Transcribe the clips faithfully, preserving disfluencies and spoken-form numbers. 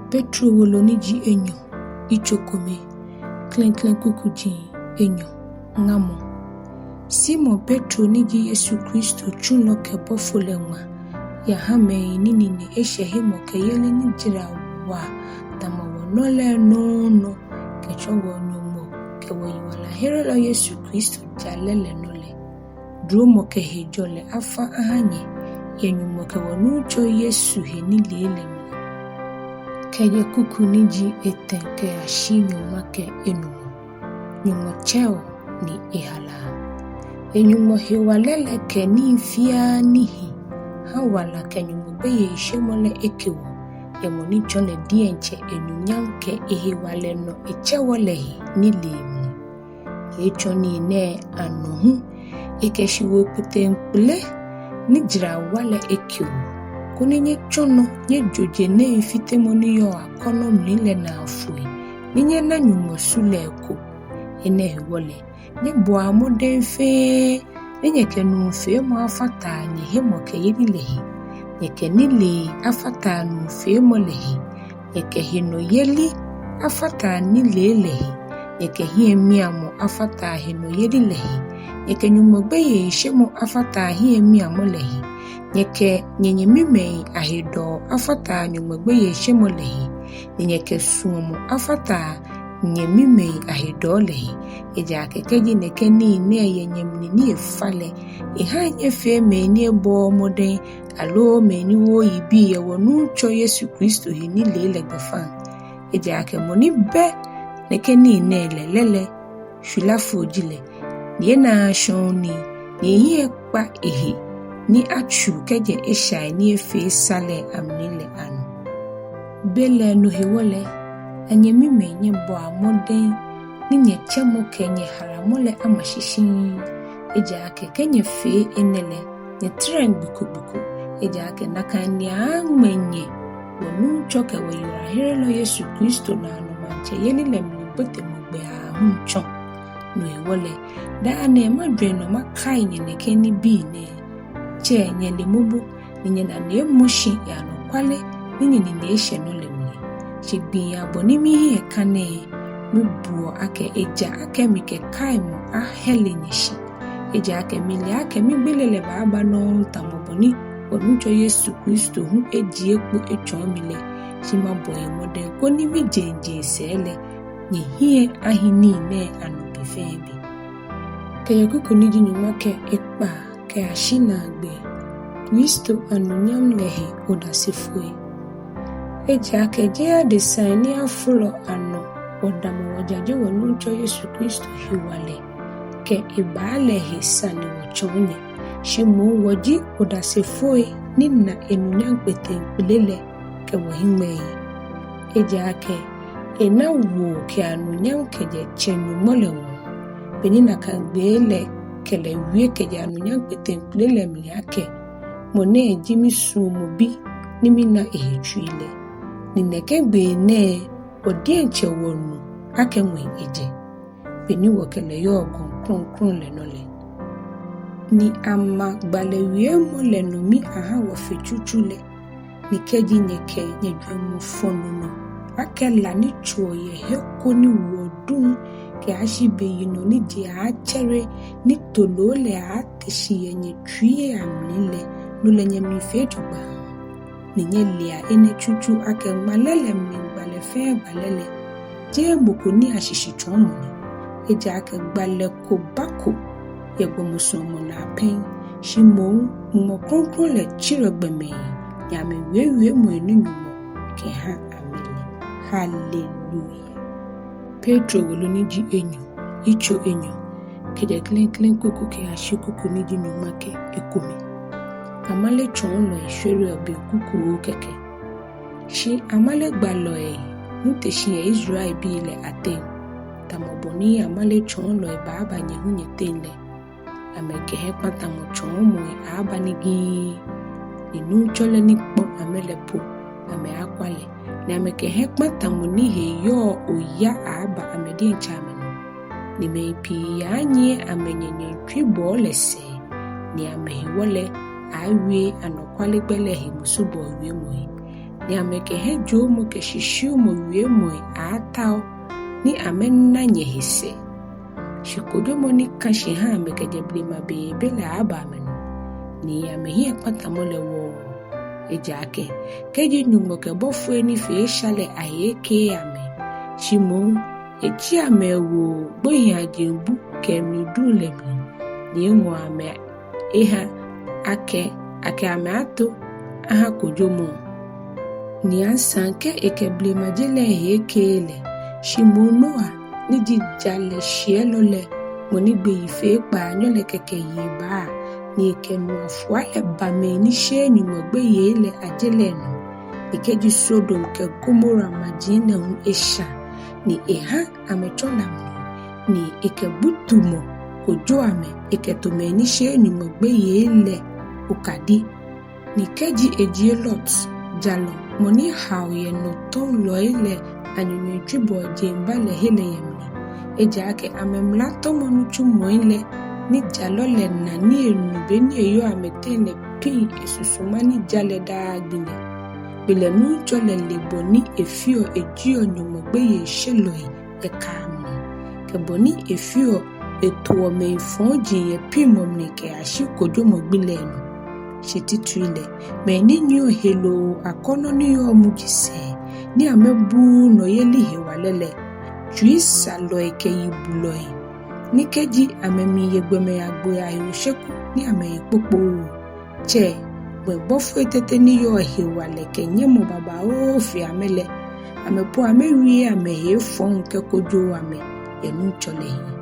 Petro wolo ni ji enyɔ, yitso kome, klɛŋklɛŋ kuku ji enyɔ. Ŋamɔ. Simon Petro ni ji Yesu Kristo tsulɔ kɛ bɔfo lɛ ŋma yaha mɛi ni nine eshɛ hemɔkɛyeli ni jara wa tamɔ wɔnɔ lɛ nɔŋŋ nɔ kɛtsɔ wɔ-Nyɔŋmɔ kɛ wɔyiwalaherelɔ Yesu Kristo jalɛ lɛ nɔ lɛ. Duromɔ kɛ hejɔlɛ afa aha nyɛ yɛ Nyɔŋmɔ kɛ wɔ-Nuŋtsɔ Yesu he nilee lɛ mli. Kɛjɛ kuku ni ji etɛ kɛyashi nyɔŋma kɛ enumɔ. Nyɔŋmɔ tsɛɔ ni ehalaa. Nyɔŋmɔ hewalɛ lɛ kɛ nii fiaa ni hi ha wala kɛ Nyɔŋmɔ gbeyeishemɔ lɛ eke wɔ, yɛ mɔ ni tsɔ lɛ diɛŋtsɛ enunyam kɛ ehewalɛ nɔ etsɛ wɔ lɛ he nilee mli. Etsɔ nii nɛɛ anɔ hu ekɛ shiwoo kpeteŋkpele ni jara wa lɛ eke wɔ, koni nyɛtsɔ nɔ nyɛjo je nɛɛ fitemɔ ni yɔɔ akɔnɔ mli lɛ naa foi, ni nyɛna Nyɔŋmɔ su lɛ eko. Enɛ hewɔ lɛ, nyɛbɔa mɔdɛŋ fɛɛ ni nyɛkɛ nuufeemɔ afata nyɛhemɔkɛyeli lɛ he, nyɛkɛ nilee afata nuufeemɔ lɛ he, nyɛkɛ henɔyeli afata nilee lɛ he, nyɛkɛ hiɛmiamɔ afata henɔyeli lɛ he, nyɛkɛ Nyɔŋmɔ gbeyeishemɔ afata hiɛmiamɔ lɛ he, nyɛkɛ nyɛnyɛmimɛi ahedɔɔ afata Nyɔŋmɔ gbeyeishemɔ lɛ he, ni nyɛkɛ suɔmɔ afata nyɛmimɛi ahedɔɔ lɛ he. Ejaakɛ kɛji nɛkɛ nii nɛɛ yɛ nyɛmli ni efa lɛ, ehaŋ nyɛfee mɛi ni ebɔɔɔ mɔdɛŋ, aloo mɛi ni wooo yibii yɛ wɔ-Nuŋtsɔ Yesu Kristo he nilee lɛ gbɛfaŋ. Ejaakɛ mɔ ni bɛ nɛkɛ nii nɛɛ lɛ, lɛ lɛ shwilafo ji lɛ, ni enaaa shɔŋŋ nii, ni ehiɛ kpa ehe ni atsuu kɛjɛ eshai ni efee sa lɛ amli lɛ anɔ. Belɛ no hewɔ lɛ, anyɛmimɛi, nyɛbɔa mɔdɛŋ ni nyɛtsɛmɔ kɛ nyɛhalamɔ lɛ ama shi shiŋŋ. Ejaakɛ kɛ nyɛfee enɛ lɛ, nyɛtɛrɛŋ gbi ko gbi ko. Ejaakɛ nakai ni aaaŋmɛ nyɛ wɔ-Nuŋtsɔ kɛ wɔyiwalaherelɔ Yesu Kristo naanɔ maŋtsɛyeli lɛ mlibotemɔ gbɛ aahu tsɔ. No hewɔ lɛ, daa nɛɛ majwɛŋ nɔ makai nyɛ nɛkɛ nibii nɛɛ, tsɛ nyɛle momo, ni nyɛnane emɔ shi yɛ anɔkwale ni nyɛnine eshɛ nɔ lɛ mli. Shi gbii abɔ ni mihiɛ ka nɛɛ, mibuɔ akɛ eja akɛ mikɛ kaimɔ ahɛle nyɛ shi. Ejaakɛ mile akɛ migbele lɛ baaba nɔŋŋ tamɔ bɔ ni wɔ-Nuŋtsɔ Yesu Kristo hu ejie kpo etsɔɔ mi lɛ, shi mabɔ he mɔdɛŋ koni mijeŋjee sɛɛ lɛ, nyɛhiɛ ahi nii nɛɛ anɔ be fɛɛ be. Kɛjɛ kuku ni ji nyɔŋma kɛ ekpaa kɛyashi naagbee. Kristo anunyam lɛ he odasefoi. Ejaakɛ jeee adesai ni afolɔ anɔ wɔdamɔ wɔjaje wɔ-Nuŋtsɔ Yesu Kristo hewalɛ kɛ ebaa lɛ he sane wɔtsɔɔ nyɛ, shi moŋ wɔji odasefoi ni na enunyam kpeteŋkpele lɛ kɛ wɔhiŋmɛii. Ejaakɛ ena woo kɛ anunyam kɛjɛ Tsɛ Nyɔŋmɔ lɛ ŋɔɔ, beni nakai gbee lɛ kɛ lɛ wie kɛjɛ anunyam kpeteŋkpele lɛ mli akɛ: Mɔ nɛ ji misuɔmɔ bi ni mina ehe tsui lɛ. Ni nɛkɛ gbee nɛɛ wɔ diɛŋtsɛ wɔnu akɛ ŋwɛi ejɛ, beni wɔkɛ lɛ yɔɔ gɔŋ krɔŋkrɔŋ lɛ nɔ lɛ. Ni ama gbalɛ wiemɔ lɛ nɔ mi aha wɔ fe tsutsu lɛ, ni kɛji nyɛkɛ nyɛjwɛŋmɔ fɔ no nɔ akɛ la ni tsoɔ yɛ he ko ni woɔ duŋ kɛyashi beyinɔ ni je aaatsɛre ni toloo lɛ aaate shi yɛ nyɛtsuii amli lɛ, no lɛ nyɛmli fee jogbaŋŋ. Ni nyɛlea enɛ tsutsu akɛ ŋmalɛ lɛ mli gbalɛ fɛɛ gbalɛ lɛ, jeee mɔ ko nii ashishitsɔɔmɔ ni. Ejaakɛ gbalɛ ko bako yɛ gbɔmɔ suɔmɔ naa pɛŋ, shi moŋ Mumɔ Krɔŋkrɔŋ lɛ tsirɛ gbɔmɛi, ni amɛwie wiemɔi ni Nyɔŋmɔ kɛha amɛ lɛ. Haleluya. Petro wolo ni ji enyɔ, yitso enyɔ, kɛjɛ klɛŋklɛŋ kuku kɛyashi kuku ni ji nyɔŋma kɛ ekome. Amale tsɔɔlɔi shwereɔ be kukuoo kɛkɛ. Shi amale gbalɔi hu te shi yɛ Israelbii lɛ ateŋ, tamɔ bɔ ni amale tsɔɔlɔi baaba nyɛ hu nyɛteŋ lɛ. Amɛkɛ hiɛkpatamɔ tsɔɔmɔi aaaba nigii, ni Nuŋtsɔ lɛ ni kpɔ amɛ lɛ po amɛaakwa lɛ, ni amɛkɛ hiɛkpatamɔ ni he yɔɔ oya aaaba amɛ diɛŋtsɛ amɛnɔ. Ni mɛi pii aaanyiɛ amɛnyɛnyɛŋtswibɔɔ lɛ sɛɛ, ni amɛhewɔ lɛ aaawie anɔkwale gbɛ lɛ he musubɔɔ wiemɔi. ni amɛkɛ hiɛjoomɔ kɛ shishiumɔ wiemɔi aaatao ni amɛna nyɛhe sɛɛ. Shi kojomɔ ni kã shi hã amɛ kɛjɛ blema beebe lɛ aaaba amɛnɔ, ni amɛhiɛkpãtãmɔ lɛ wɔɔɔ. Ejaakɛ kɛji Nyɔŋmɔ kɛ bɔfoi ni fee esha lɛ ahe ekeee amɛ, shi moŋ etsi amɛ ewo gbohiiaje bu kɛ emli duŋ lɛ mli, ni eŋɔ amɛ ehã akɛ akɛ amɛ ato ahã kojomɔ, ni asaŋ kɛ ekɛ blema je lɛ he ekeee lɛ, shi moŋ Noa, ni ji jalɛ shiɛlɔ lɛ, mɔ ni gbe yi fee kpaanyɔ lɛ kɛkɛ yi ebaa, ni ekɛ nu afua lɛ ba mɛi ni sheee Nyɔŋmɔ gbeyei lɛ aje lɛ nɔ, ni kɛji Sodom kɛ Gomora maji lɛ hu eshã, ni ehã amɛtsɔ la mli, ni ekɛ butumɔ kojo amɛ ekɛto mɛi ni sheee Nyɔŋmɔ gbeyei lɛ okadi, ni kɛji ejie Lot, jalɔ, mɔ ni hao yɛ nɔtɔlɔi lɛ anyɛnyɛntswibɔɔ jeŋba lɛ he lɛ yɛ mli, ejaakɛ amɛmlatɔ̃mɔ nitsumɔi lɛ ni jalɔ lɛ na ni enu be ni eyɔɔ amɛteŋ lɛ piŋ esusuma ni ja lɛ daa gbi lɛ, belɛ Nuŋtsɔ lɛ le bɔ ni efeɔ ejieɔ Nyɔŋmɔ gbeyeishelɔi yɛ kaa mli, kɛ bɔ ni efeɔ etoɔ mɛi fɔ̃ji yɛ piŋmɔ mli kɛyashi kojomɔ gbi lɛ nɔ. Shi titri lɛ, mɛi ni nyiɛɔ heloo akɔnɔ ni yɔɔ muji sɛɛ, ni amɛbuuu nɔyeli hewalɛ lɛ, tsuisalɔi kɛ yibulɔi, ni kɛji amɛmiiye gbɔmɛi agboi ahe osheku ni amɛhe kpokpooo, tsɛ ŋwɛi bɔfoi tete ni yɔɔ hewalɛ kɛ nyɛmɔ babaoo fe amɛ lɛ, amɛ po amɛwieee amɛhe efɔŋ kɛkojooo amɛ yɛ Nuŋtsɔ lɛ hiɛ.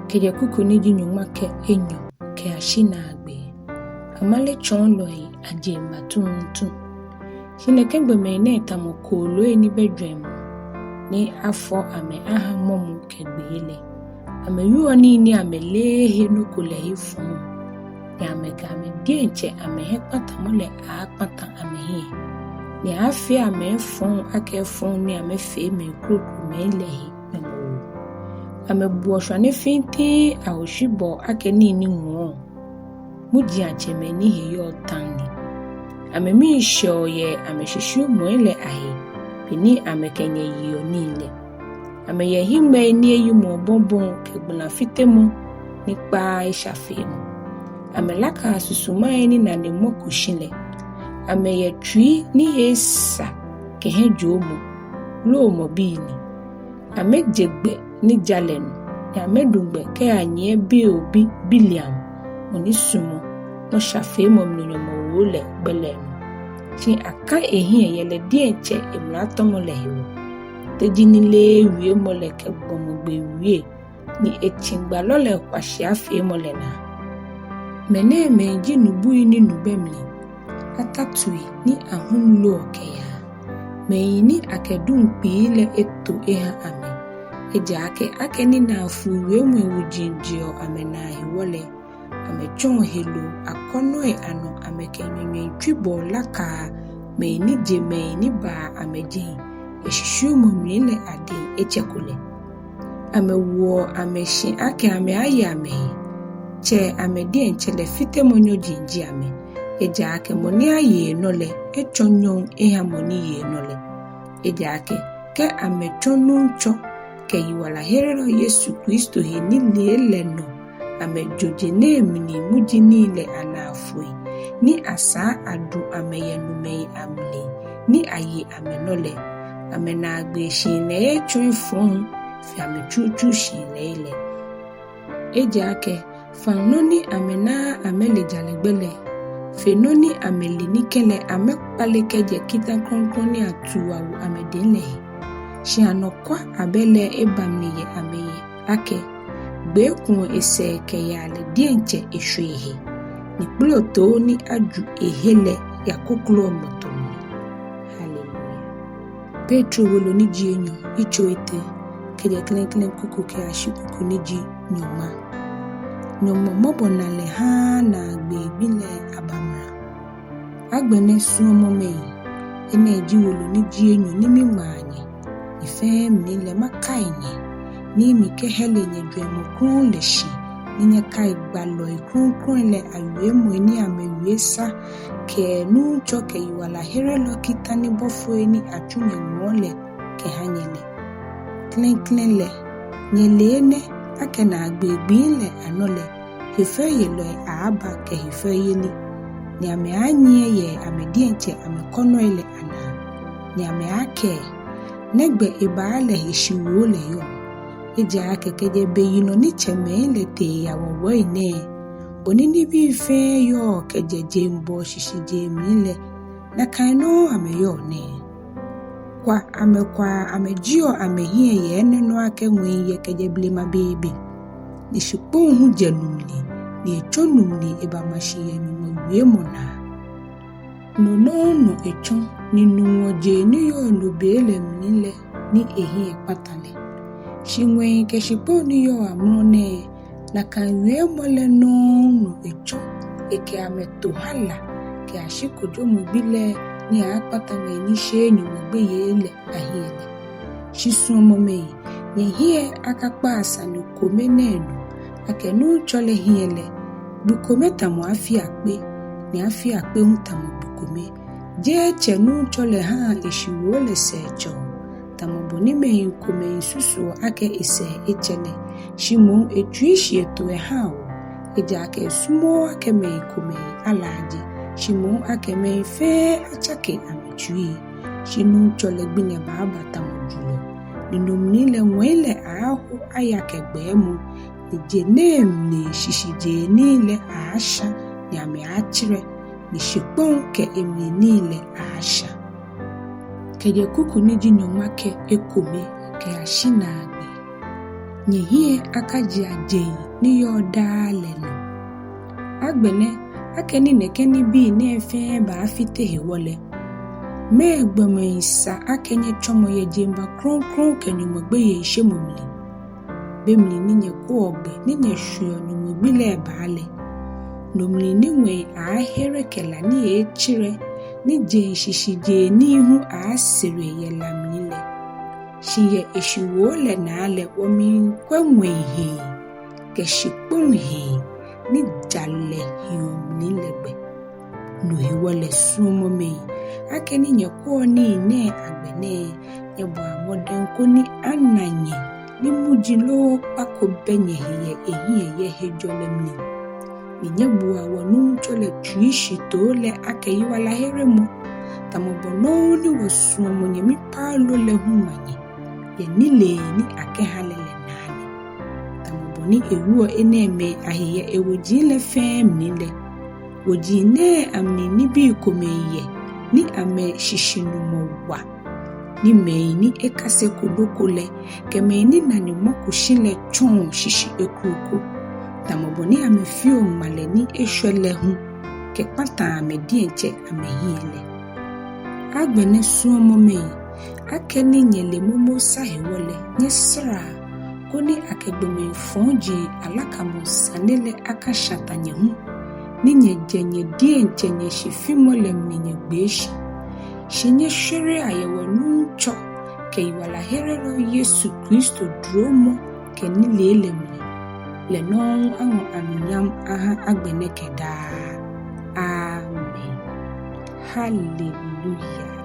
Kɛjɛ kuku ni ji nyɔŋma kɛ enyɔ kɛyashi naagbee. Amale tsɔɔlɔi ajeŋba tuuntu. Shi nɛkɛ gbɔmɛi nɛɛ tamɔ kooloi ni bɛ jwɛŋmɔ, ni afɔ amɛ aha mɔmɔ kɛ gbee lɛ. Amɛwieɔ nii ni amɛleee he nɔ ko lɛ he fɔŋ, ni amɛkɛ amɛ diɛŋtsɛ amɛhiɛkpãtãmɔ lɛ aaakpãtã amɛhiɛ, ni aaafee amɛ efɔŋ akɛ efɔŋ ni amɛfee mɛi krokomɛi lɛ he nyɔmɔwoo. Amɛbuɔ shwane fintiŋŋ ahoshwibɔɔ akɛ nii ni ŋɔɔ, mujiatsɛmɛi ni he yɔɔ taŋ ni. Amɛmii shɛɔ yɛ amɛshishiumɔi lɛ ahe, be ni amɛkɛ nyɛ yeɔ nii lɛ. Amɛyɛ hiŋmɛii ni eyimɔ obɔbɔ kɛ gbãlãfitemɔ ni kpaaa eshafeemɔ. Amɛlakaa susumai ni nane mɔko shi lɛ. Amɛyɛ tsui ni he esa kɛ hiɛjoomɔ, loomɔ bii ni. Amɛje gbɛ ni ja lɛ nɔ, ni amɛdu gbɛ kɛyanyiɛ Beor bi Bileam, mɔ ni sumɔɔ nɔshafeemɔ mli nyɔmɔwoo lɛ gbɛ lɛ nɔ. Shi akã ehiɛ yɛ lɛ diɛŋtsɛ emlatɔmɔ lɛ hewɔ. Teji ni leee wiemɔ lɛ kɛ gbɔmɔ gbee wie, ni etsĩ gbalɔ lɛ kwashiafeemɔ lɛ naa. Mɛnɛɛmɛi ji nubui ni nu bɛ mli, atatui ni ahum loɔ kɛyaa, mɛi ni akɛ duŋ kpii lɛ eto ehã amɛ. Ejaakɛ akɛni naafuu wiemɔi wuji jeɔ amɛnaa hewɔ lɛ, amɛtsɔɔ heloo akɔnɔi anɔ amɛkɛ nyɛnyɛntswibɔɔ lakaa mɛi ni je mɛi ni baa amɛjeŋ yɛ shishiumɔ mli lɛ adɛŋ etsɛko lɛ. Amɛwoɔ amɛ shi akɛ amɛaaye amɛhe, tsɛ amɛ diɛŋtsɛ lɛ fitemɔ nyɔji ji amɛ. Ejaakɛ mɔ ni aye enɔ lɛ, etsɔ nyɔŋ ehã mɔ ni ye enɔ lɛ. Ejaakɛ kɛ amɛtsɔ Nuŋtsɔ kɛ yiwalaherelɔ Yesu Kristo he nilee lɛ nɔ amɛjo je nɛɛ mli muji nii lɛ anaa foi, ni asaa adu amɛ yɛ nomɛi amli, ni aye amɛnɔ lɛ, amɛnaagbee shihilɛhe etsɔ efɔŋ fe amɛtsutsu shihilɛhe lɛ. Ejaakɛ faŋ nɔ ni amɛnaaa amɛle jalɛ gbɛ lɛ, fe nɔ ni amɛle ni kɛlɛ amɛkpale kɛjɛ kita krɔŋkrɔŋ ni atuu awo amɛdɛŋ lɛ he. Shi anɔkwa abɛ lɛ eba mli yɛ amɛhe, akɛ gbee kuɔ esɛɛ kɛyaa lɛ diɛŋtsɛ eshwee he, ni kplotoo ni aju ehe lɛ yakokloɔ ŋmɔtɔ mli. Hallelujah. Petro wolo ni ji enyɔ, yitso etɛ, kɛjɛ klɛŋklɛŋ kuku kɛyashi kuku ni ji nyɔŋma. Nyɔŋmɔ mɔbɔnalɛ haaa naagbee gbi lɛ aba mra. Agbɛnɛ suɔmɔmɛi, enɛ ji wolo ni ji enyɔ ni miŋmaa nyɛ, ni fɛɛ mli lɛ makai nyɛ, ni mikɛhɛle nyɛjwɛŋmɔ krɔŋŋ lɛ shi, ni nyɛkai gbalɔi krɔŋkrɔŋi lɛ awiemɔi ni amɛwie sa kɛ Nuŋtsɔ kɛ yiwalaherelɔ kita ni bɔfoi ni atsu nyɛŋɔɔ lɛ kɛha nyɛ lɛ. Klɛŋklɛŋ lɛ, nyɛle enɛ akɛ naagbee gbii lɛ anɔ lɛ, hefɛoyelɔi aaaba kɛ hefɛoyeli, ni amɛaanyiɛ yɛ amɛ diɛŋtsɛ amɛkɔnɔi lɛ anaa, ni amɛaakɛɛ: Nɛgbɛ ebaa lɛ he shiwoo lɛ yɔɔ? Ejaakɛ kɛjɛ beyinɔ ni tsɛmɛi lɛ tee yawɔwɔi nɛɛ, bɔ ni nibii fɛɛ yɔɔ kɛjɛ jeŋbɔɔ shishijee mli lɛ, nakai nɔŋŋ amɛyɔɔ nɛɛ. Kwa amɛkwaa amɛjieɔ amɛhiɛ yɛ enɛ nɔ akɛ ŋwɛi yɛ kɛjɛ blema beebe, ni shikpɔŋ hu jɛ nu mli, ni etsɔ nu mli ebama shi yɛ Nyɔŋmɔ wiemɔ naa. No nɔŋŋ nɔ etsɔ ni nu ŋɔ je ni yɔɔ no be lɛ mli lɛ ni ehiɛ kpata lɛ. Shi ŋwɛi kɛ shikpɔŋ ni yɔɔ amrɔ nɛɛ, nakai wiemɔ lɛ nɔŋŋ nɔ etsɔ ekɛ amɛ to ha la kɛyashi kojomɔ gbi lɛ ni aaakpata mɛi ni sheee Nyɔŋmɔ gbeyei lɛ ahiɛ lɛ. Shi suɔmɔmɛi, nyɛhiɛ akakpaa sane kome nɛɛ nɔ, akɛ Nuŋtsɔ lɛ hiɛ lɛ, gbi kome tamɔ afii akpe, ni afii akpe hu tamɔ gbi kome. Jeee tsɛ Nuŋtsɔ lɛ haa eshiwoo lɛ sɛɛ tsɛɔ, tamɔ bɔ ni mɛi komɛi susuɔ akɛ esɛɛ etsɛ lɛ, shi moŋ etsui shi eto ehaa wɔ. Ejaakɛ esumɔɔɔ akɛ mɛi komɛi alaaje, shi moŋ akɛ mɛi fɛɛ atsake amɛtsui. Shi Nuŋtsɔ lɛ gbi lɛ baaba tamɔ julɔ, ni no mli lɛ ŋwɛi lɛ aaaho aya kɛ gbɛɛmɔ, ni je nɛɛ mli shishijeenii lɛ aaashã ni amɛaatserɛ, ni shikpɔŋ kɛ emli nii lɛ aaashã. Kɛjɛ kuku ni ji nyɔŋma kɛ ekome kɛyashi naagbee. Nyɛhiɛ akajea jeŋ ni yɔɔ daa lɛ nɔ. Agbɛnɛ, akɛni nɛkɛ nibii nɛɛ fɛɛ baafite hewɔ lɛ, mɛɛ gbɔmɛi sa akɛ nyɛtsɔmɔ yɛ jeŋba krɔŋkrɔŋ kɛ Nyɔŋmɔ gbeyeishemɔ mli, be mli ni nyɛkwɛɔ gbɛ ni nyɛshweɔ Nyɔŋmɔ gbi lɛ baa lɛ, no mli ni ŋwɛi aaahere kɛ la ni eeetserɛ, ni jeŋ shishijeenii hu aaasere yɛ la mli lɛ. Shi yɛ eshiwoo lɛ naa lɛ wɔmiikwɛ ŋwɛi hee kɛ shikpɔŋ hee ni jalɛ hiɔ mli lɛ gbɛ. No hewɔ lɛ suɔmɔmɛi, akɛni nyɛkwɛɔ nii nɛɛ agbɛ nɛɛ, nyɛbɔa mɔdɛŋ koni ana nyɛ ni muji loo kpa ko bɛ nyɛhe yɛ ehiɛ yɛ hejɔlɛ mli. Ni nyɛbua wɔ Nuŋtsɔ lɛ tsuishitoo lɛ akɛ yiwalaheremɔ, tamɔ bɔ nɔŋŋ ni wɔsuɔmɔ nyɛmi Paulo lɛ hu ŋma nyɛ yɛ nilee ni akɛha lɛ lɛ naa lɛ. Tamɔ bɔ ni ewieɔ enɛɛmɛi ahe yɛ ewoji lɛ fɛɛ mli lɛ, woji nɛɛ amli nibii komɛi yɛ ni amɛshishinumɔ wa, ni mɛi ni ekaseko nɔ ko lɛ kɛ mɛi ni nane mɔko shi lɛ tsɔɔ shishi ekroko, tamɔ bɔ ni amɛfeɔ ŋmalɛ ni eshwɛ lɛ hu kɛkpataa amɛ diɛŋtsɛ amɛhiɛ lɛ. Agbɛnɛ suɔmɔmɛi, akɛni nyɛle momo sa hewɔ lɛ, nyɛsaraa, koni akɛ gbɔmɛi fɔji alakamɔ sane lɛ akashata nyɛ hu, ni nyɛjɛ nyɛ diɛŋtsɛ nyɛshifimɔ lɛ mli nyɛgbee shi. Shi nyɛshwerea yɛ wɔ Nuŋtsɔ kɛ yiwalaherelɔ Yesu Kristo duromɔ kɛ nilee lɛ mli. Lɛ nɔŋŋ aŋɔ anunyam aha agbɛnɛ kɛ daa. Amen. Hallelujah.